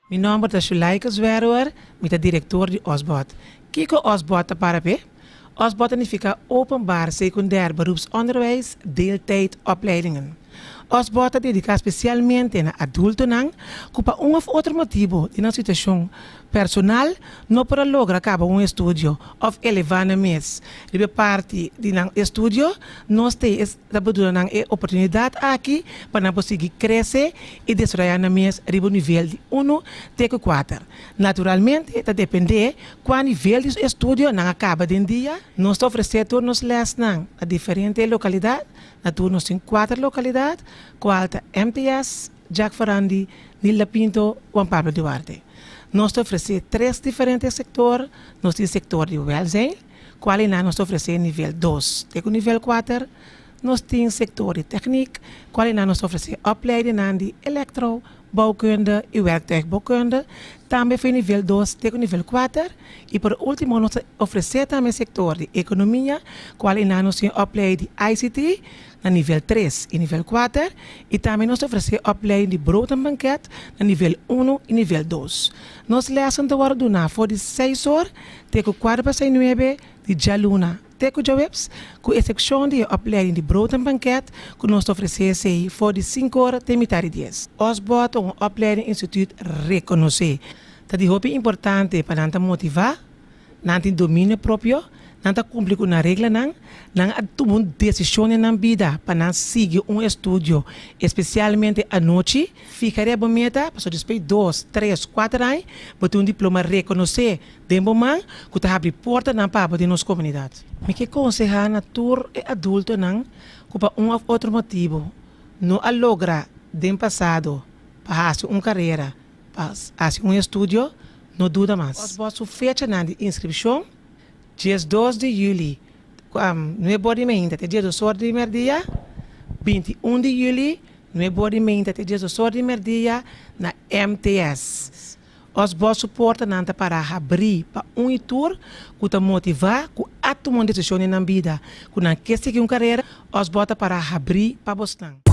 Mi nòmber ta Shulaika Zwerwer, mi ta direktor di Osbod. Kiko Osbod ta para p'e? Osbod ta nifiká Openbaar Secundair Beroepsonderwijs Deeltijd Opleidingen. Osbod ta dediká spesialmente na adultonan ku pa un òf otro motibu di nan situashon personal no por a logra kaba un estudio òf elevá nan mes riba e parti di nan estudio. Nos ta Ta por duna nan e oportunidat aki pa nan por sigui krese i desaroyá nan mes riba un nivel di unu te ku kuater. Naturalmente ta dependé kua nivel di estudio nan a kaba den dia. Nos ta ofresé tur nos lèsnan na diferente lokalidat. Na tur nos tin kuater lokalidat, kual ta MTS, Jack Ferrandi, Nilda Pinto, Juan Pablo Duarte. Nos ta ofresé tres diferente sektor. Nos tin sektor di wèlzijn. Cual einan nos ta ofrece nivel dos te cu nivel cuater. Nos tin sector di techniek, cual einan nos ta ofrece opleidingnan di elektro, bouwkunde y werktuigbouwkunde, tambe for nivel dos te cu nivel cuater. Y por ultimo nos ta ofrece tambe sector di economia, cual einan nos tin opleiding di ICT na nivel tres y nivel cuater. Y tambe nos ta ofrece opleiding di brood en banket na nivel uno y nivel dos. Nos lessen ta wordo duna for di seis or Te ku kuater pasai nuebe di djaluna te ku djaweps, ku eksepshon di e opleiding di brood en banket ku nos ta ofresé esei for di sinku ora te mitar di dies. Osbò ta un opleiding instituut rekonosé. Ta di hopi importante pa nan ta motivá, nan tin dominio propio, nan ta kumpli ku nan reglanan, nan a tuma un desishon den nan bida pa nan sigui un estudio, espesialmente anochi. Fija riba bo meta, pasobra despues di dos, tres, kuater aña bo tin un diploma rekonosé den bo man ku ta habri portanan pa bo den nos komunidat. Mi ke konsehá na tur e adultonan ku pa un òf otro motibu no a logra den pasado pa hasi un karera, pa hasi un estudio, no duda mas. Osbò su fechanan di inskripshon, 12 di yüli, nuebe or di meinta te 12 or di mèrdia, 21 di yüli, Nuebe or di meinta te 12 or di mèrdia na MTS. Osbò su portanan ta para habrí pa un i tur ku ta motivá ku a tuma un desishon den nan bida ku nan ke sigui un karera, Osbò ta para habrí pa bosnan.